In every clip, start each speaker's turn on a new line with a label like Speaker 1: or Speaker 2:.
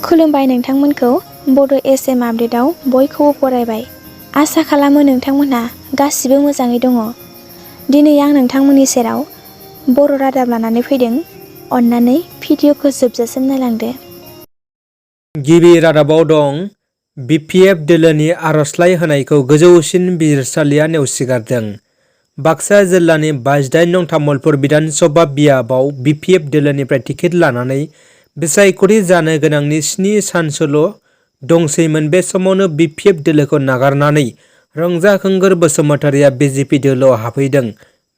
Speaker 1: खुलुमबाय नोंथांमोनखौ बड' एसएम आपडेटआव बयखौबो बरायबाय। आसा खालामो नोंथांमोनहा गासिबो मोजाङै दङ। दिनै आं नोंथांमोननि सेराव बर' रादाब लानानै फैदों। अन्नानै भिडिअखौ जोबजासिम नायलांदो।
Speaker 2: गिबि रादाबाव दं बिपिएफ दोलोनि आर'जलाइ होनायखौ गोजौसिन बिजिरसालिया नेवसिगारदों। बाक्सा जिल्लानि 28 नं तामुलपुर बिधानसभा बियाबाव बिपिएफ दोलोनिफ्राय टिकेट लानानै बिसायख'थि जानो गोनांनि 7 सानसोल' दंसैमोन। बे समावनो बिपिएफ दोलोखौ नागारनानै रंजा खोंगोर बसुमतारिया बिजेपि दोलोआव हाबफैदों।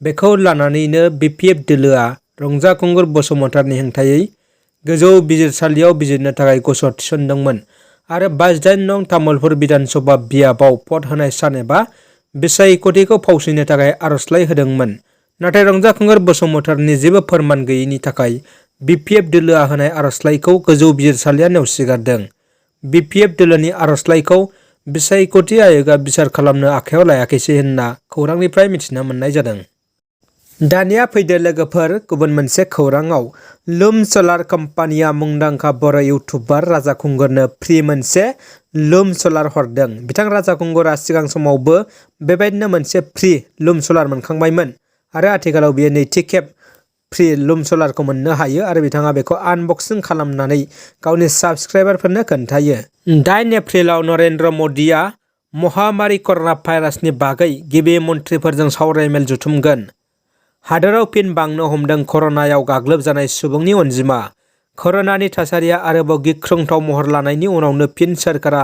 Speaker 2: बेखौ लानानैनो बिपिएफ दोलोआ रंजा खोंगोर बसुमतारिनि हेंथायै गोजौ बिजिरसालियाव बिजिरनो थाखाय गसर थिसनदोंमोन आरो 28 नं तामुलपुर बिधानसभा बियाबाव भट होनाय सान एबा बिसायख'थिखौ फावसयनो थाखाय आर'जलाइ होदोंमोन। नाथाय रंजा खोंगोर बसुमतारिनि जेबो फोरमान गैयैनि थाखाय बिपिएफ दोलोआ होनाय आर'जलाइखौ गोजौ बिजिरसालिया नेवसिगारदों। बिपिएफ दोलोनि आर'जलाइखौ बिसायख'थि आय'गआ बिसार खालामनो आखायाव लायाखैसै होनना खौरांनिफ्राय मिथिनो मोननाय जादों। दानिया फैदो लोगोफोर गुबुन मोनसे खौराङाव। लुम सलार कम्पानिया मुंदांखा बर' इउटुबार राजा खुंगुरनो फ्रि मोनसे लुम सलार हरदों। बिथां राजा खुंगुरा सिगां समावबो बेबायदिनो मोनसे फ्रि लुम सलार मोनखांबायमोन आरो आथिखालाव बियो नैथि खेब फ्रि लुम सलारखौ मोननो हायो आरो बिथाङा बेखौ आनबक्सिं खालामनानै गावनि साबस्क्राइबारफोरनो खोन्थायो। 8 एप्रिलाव नरेन्द्र मदिया महामारी कर'ना भाइरासनि बागै गिबि मन्थ्रिफोरजों सावरायमेल जथुमगोन। हादोराव फिन बांनो हमदों कर'नायाव गाग्लोबजानाय सुबुंनि अनजिमा। कर'नानि थासारिया आरोबाव गिख्रंथाव महर लानायनि उनावनो फिन सोरखारा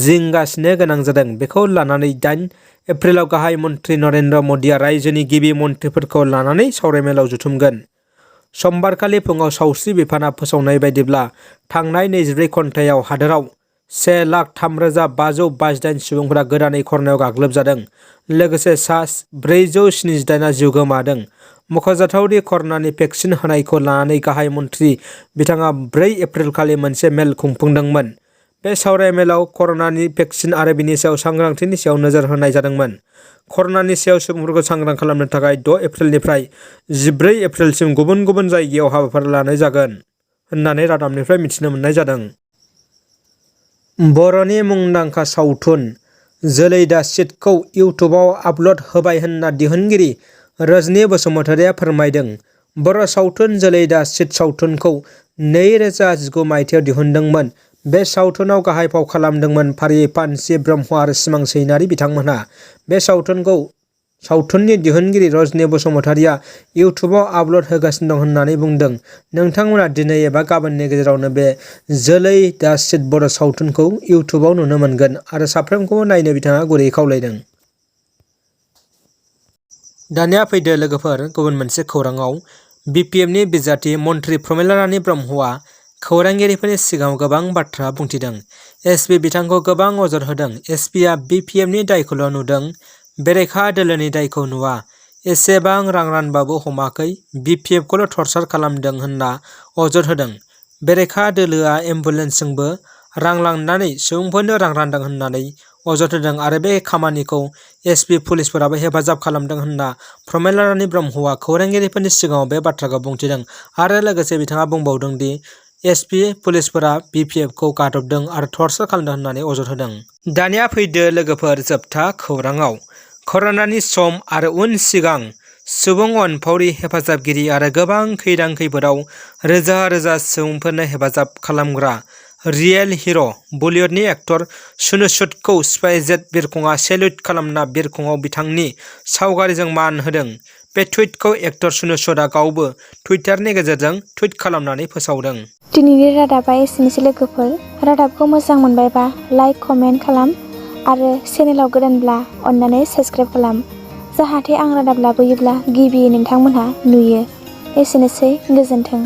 Speaker 2: जिंगासिनो गोनां जादों। बेखौ लानानै 8 एप्रिलाव गाहाय मन्थ्रि नरेन्द्र मदिया रायजोनि गिबि मन्थ्रिफोरखौ लानानै सावरायमेलाव जथुमगोन। समबारखालि फुङाव सावस्रि बिफाना फोसावनाय बायदिब्ला थांनाय 24 घन्टायाव हादोराव 1,03,528 सुबुंफोरा गोदानै कर'नायाव गाग्लोबजादों। लोगोसे सा 478 जिउ गोमादों। मख'जाथावदि कर'नानि भेक्सिन होनायखौ लानानै गाहाय मन्थ्रि बिथाङा 4 एप्रिलखालि मोनसे मेल खुंफुंदोंमोन। बे सावरायमेलाव कर'नानि भेक्सिन आरो बिनि सायाव सांग्रांथिनि सायाव नोजोर होनाय जादोंमोन। कर'नानि सायाव सुबुंफोरखौ सांग्रां खालामनो थाखाय 6 एप्रिलनिफ्राय 14 एप्रिलसिम गुबुन गुबुन जायगायाव हाबाफारि लानाय जागोन होननानै रादाबनिफ्राय मिथिनो मोननाय जादों। बर'नि मुंदांखा सावथुन जोलैदा सिटखौ इउटुबाव आपल'ड होबाय होनना दिहुनगिरि रजनी बसुमतारिया फोरमायदों। बर' सावथुन जोलैदा सिट सावथुनखौ 2019 मायथाइयाव दिहुनदोंमोन। बे सावथुनाव गाहाय फाव खालामदोंमोन फारियै पानसि ब्रह्म आरो सिमां सैनारि बिथांमोनहा। बे सावथुननि दिहुनगिरि रजनी बसुमतारिया इउटुबाव आपल'ड होगासिनो दं होननानै बुंदों। नोंथांमोना दिनै एबा गाबोननि गेजेरावनो बे जोलै दा सिट बर' सावथुनखौ इउटुबाव नुनो मोनगोन आरो साफ्रोमखौबो नायनो बिथाङा गुरैयै खावलायदों। दानिया फैदो लोगोफोर गुबुन मोनसे खौराङाव। बिपिएफनि बिजाथि मन्थ्रि प्रमिला रानी ब्रह्मआ खौरांगिरिफोरनि सिगाङाव गोबां बाथ्रा बुंथिदों। एसपि बिथांखौ गोबां अजद होदों। एसपिआ बिपिएफनि दायखौल' नुदों, बेरेखा दोलोनि दायखौ नुवा। एसेबां रां रानबाबो हमाखै, बिपिएफखौल' टर्चार खालामदों होनना अजद होदों। बेरेखा दोलोआ एम्बुलेन्सजोंबो रां लांनानै सुबुंफोरनो रां रानदों होननानै अजद होदों आरो बे खामानिखौ एसपि पुलिसफोराबो हेफाजाब खालामदों होनना प्रमिला रानी ब्रह्मआ खौरांगिरिफोरनि सिगाङाव बे बाथ्राखौ बुंथिदों आरो लोगोसे बिथाङा बुंबावदों दि एसपि पुलिसफोरा बिपिएफखौ गादबदों आरो टर्चार खालामदों होननानै अजद होदों। दानिया फैदो लोगोफोर जोबथा खौराङाव। कर'नानि सम आरो उन सिगां सुबुं अनफावरि हेफाजाबगिरि आरो गोबां खैदां खैफोदाव रोजा रोजा सुबुंफोरनो हेफाजाब खालामग्रा रियेल हिर' बलिउडनि एक्टर सुनु सुदखौ स्पाइसजेट बिरखंआ सेल्युट खालामना बिरखंआव बिथांनि सावगारिजों मान होदों। बे टुइटखौ एक्टर सुनु सुदआ गावबो टुइटारनि गेजेरजों टुइट खालामनानै फोसावदों।
Speaker 1: दिनैनि रादाबा एसेनोसै लोगोफोर। रादाबखौ मोजां मोनबायबा लाइक कमेन्ट खालाम आरो चेनेलाव गोदानब्ला अन्नानै साबस्क्राइब खालाम, जाहाथे आं रादाब लाबोयोब्ला गिबियै नोंथांमोनहा नुयो। एसेनोसै, गोजोन्थों।